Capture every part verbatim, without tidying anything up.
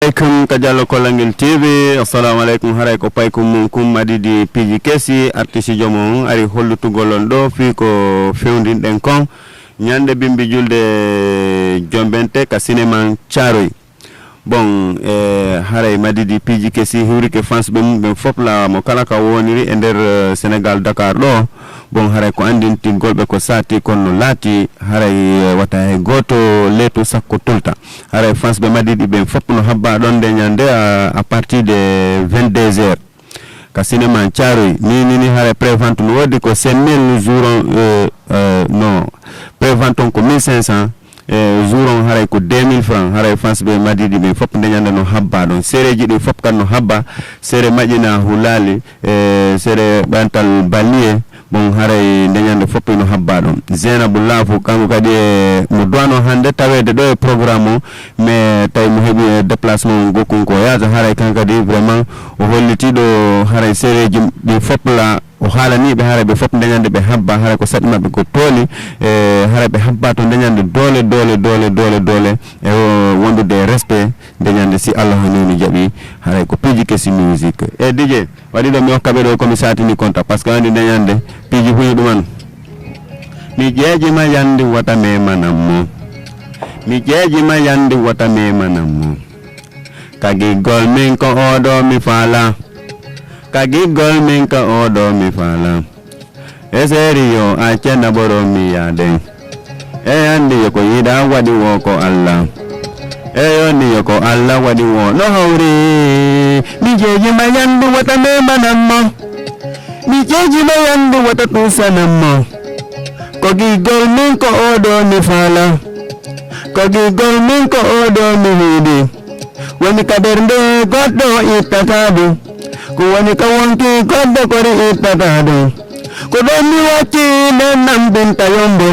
Aleykum ka Diallo Kollangel T V. Assalamu aleykum. Haray ko paykum mum kum Madidi piiji kesi, artisiijo mon ari hollutugol on ɗo fii ko fewndinɗen kon ñande bimbi julde jombente ka sineman Caaroy. Bon, e haray Madidi piiji kesi hiwrike fans ɓe mum ɓen fop la mo kala ka woniri e nder, eh, Senegal Dakar ɗo. Bon, haray ko anndintingol ɓe ko saati kon no laati, haray, eh, wata hay gooto leetu sakko tulta. Haray fans ɓe Madidi ɓen fop no habba ɗon nde ñande à, à partir de vingt-deux heures. Ka cinéma Thiaroye, ni, ni, ni haray prévente no woodi ko cinq mille jours on, euh, euh, non. Prévente on ko mille cinq cents, eh, jour on haray ko deux mille francs, haray fans ɓe Madidi ɓen fop nde ñande no habba ɗon. Sereji ɗin fop kan no habba, sere Maƴina Hulali, eh, sere Ɓantal Baliye, bon haray nde ñande fop ino habba ɗon. Zeynabou Lafou, kanko kadi e mo duwano hannde taweede ɗo e programme o, mais tawi mo heɓi e déplacement o gokkun ko yaata, haray kan kadi vraiment o holliti ɗo haray sereji ɗin fop la, o haalanii ɓe haray ɓe fop nde ñande ɓe habba, haray ko saɗi maɓɓe ko tooli, e haray ɓe habba to nde ñande doole, doole, doole, doole, doole, e o wondude e respect nde ñande si Allah no mi jaɓi, haray ko piiji kesi musique. E D J, waɗi ɗo mi hokka ɓe ɗo ko mi saatini konta, parce que anndi nde ñande piiji buy ɗuman. Mi jeeji ma yandi wota me manam mo. Mi jeeji ma yandi wota me manam mo. Ka giggol min ko oɗo mi faala. Ka giggol min ko oɗo mi faala. E seeri yo acce naɓoro mi yaade. E anndi yo ko yiɗa waɗi wo ko Allah. E yo anndi yo ko Allah waɗi wo no hawri. Mi jeeji ma yandi wota me manam mo. Mi jeeji ma yandi wota tusanam mo. Ko giggol min ko oɗo mi faala. Ko giggol min ko oɗo mi hiɗi. Woni ka nder nde goɗɗo ittata ɗum. Ko woni ka wonki goɗɗo kori ittata ɗum. Ko ɗon mi wacci nden nan Binta Yombo.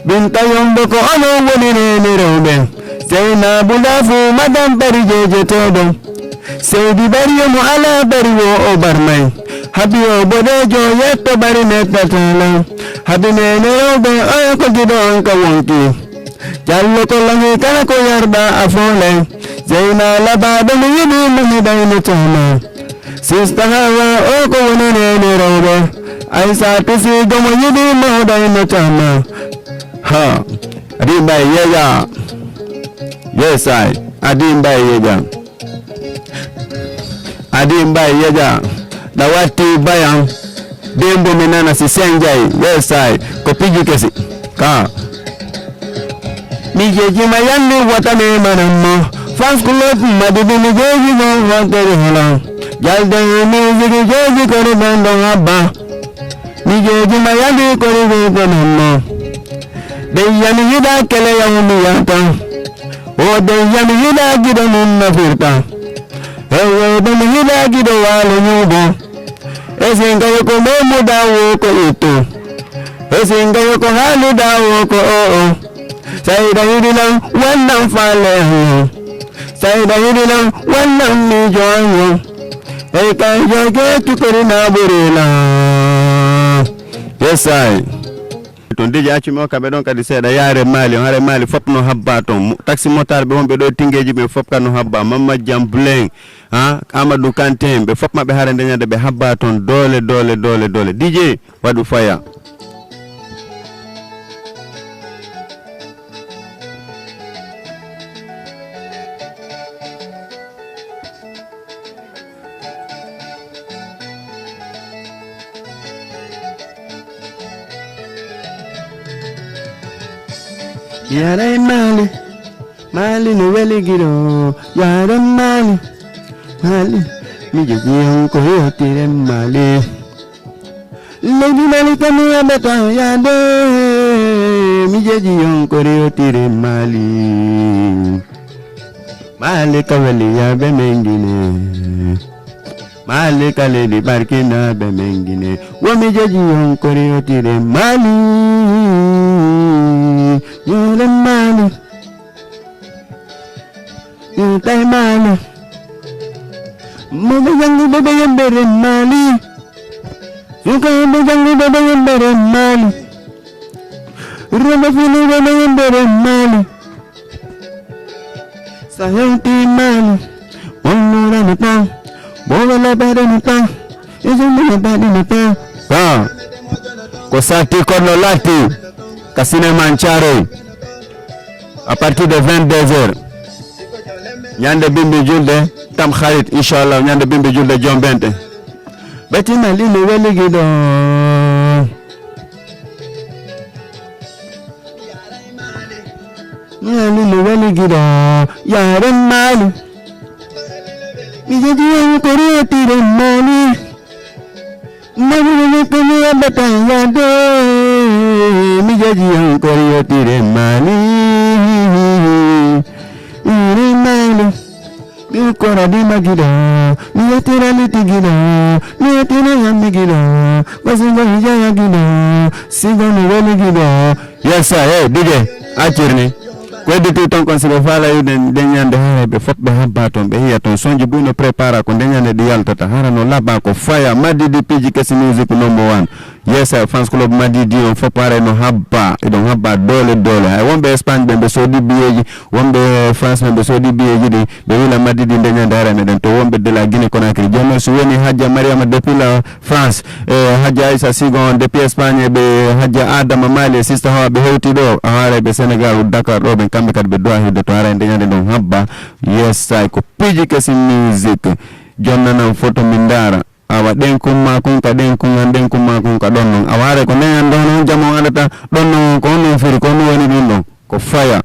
Binta Yombo ko onon woni reeni rewɓe. Seynabu Laafu madam bari jeejeteeɗo. Seydi bari yo mo ala bari wo o barmay. Habi o boɗeejo yetto bari mettatala. Habi nene rewɓe oyo ko giɗo on ka wonki. Jallo ko langi kala ko yarda a foolay. Zeyna labaɗo mi yiɗi mo mi ɗayno tama. Sista Hawa o ko woni nene rewɓe. Aysatu si gomo yiɗi mo ɗayno tama. Ha. Adi mbay yeja. Yes I. Adi mbay yeja. Adi mbay yeja. Ɗa watti bayan. Dembo mi nana si senjay. Yes I. Ko piiji kesi. Ka. Mi jeeji ma yandi wota me manam mo. Fans club Madidi mi jeeji mo wakkere hola. Jalde music jeeji kori bando habba. Mi jeeji ma yandi kori be ko manam mo. Dey yami yiɗa kele yaw mi yata. O dey yami yiɗa giɗo min no firta. Hewe be mi yiɗa giɗo walo ñubo. E singa yo ko memuɗa wo ko itto. E singa yo ko haaluɗa wo ko o o. Sayda yiɗi lan wannan faale an yo. Sayda yiɗi lan wannan miijo an yo. Ey kan joge tukuri na burila. Yes I. Ton D J accu mi hokka ɓe ɗon kadi seeɗa yaare Mali on, haray Mali fop no habba ton. Mo-, taxi motard ɓe wonɓe ɗo e Tingeji ɓen fop kan no habba. Mamma Jam Bleng, ha, Amadou Kanté, ɓe fop maɓɓe haray nde ñande ɓe habba ton doole, doole, doole, doole. D J, waɗu faya. Yaray Mali, Mali no weli giɗo, yaray Mali, Mali, mi jeji on ko yotire Mali. Leydi Mali kami aɓata yaade, mi jeji on ko yotire Mali. Mali ka weli yaɓe men Gine. Mali ka leydi barkinaaɓe men Gine. Wo mi jeji on ko yotire Mali. Yore Mali. Yotay Mali. Moɓe janguɓe ɓe yembere Mali. Sukaaɓe janguɓe ɓe yembere Mali. Rewɓe finiɓe ɓe yembere Mali. Sa hewti Mali. Tan, boobo labbaade no tan, e jombo labbaade no tan. Tan, ko saati kono laati ka cinéma Thiaroye, à partir de vingt-deux heures, ñande bimbi julde Tamxarit, inchallah, ñande bimbi julde Jombente. Betima limo weli giɗo. Limo weli giɗo. Yaren Mali. Mi jaji en ko rewtire Mali. Mali ne ko mi abata yade. Mi jaji en ko rewtire Mali. Yaren Mali. Mi ukkora dima giɗo, mi yettira liti giɗo, mi yettira yammi giɗo, basigo hijaya giɗo, sigo mi weli giɗo. Yes sir, hey D J, accirni. Ko heddi tout ton kon, si ɓe faala yiwde nde ñande, hara ɓe fof ɓe habba toon, ɓe hiya toon sonji buy no prépara ko nde ñande ɗi yaltata, hara no laba ko faya, Madidi piiji kesi musique number one. Yes sir, fans club Madidi on fof pare no habba, eɗon habba doole doole. Hay wonɓe Espagne ɓe, ɓe soodi biyeeji, wonɓe France ɓe, ɓe soodi biyeeji ɗi, ɓe wila Madidi nde ñande hara meɗen to. Wonɓe de la Guinée Conakry, jooni noon si woni Hajja Mariama depuis la France, e Hajja Aissa Sigon depuis Espagne, ɓe Hajja Adama Mali e Sista Hawa ɓe hewti ɗo, a haray ɓe Sénégal, Dakar ɗo, ɓen kamɓe kadi ɓe duwa hiwde to, haray nde ñande ɗon habba. Yes sir, ko piiji kesi musique. Jonnanam photo min ndaara. Awa ɗen kumma kun ka ɗen kun an ɗen kumma kun ka ɗon non. Awa hare ko nden an ɗon on jamo on andata ɗon non ko on non firi ko on woni ɗum ɗon. Ko faya.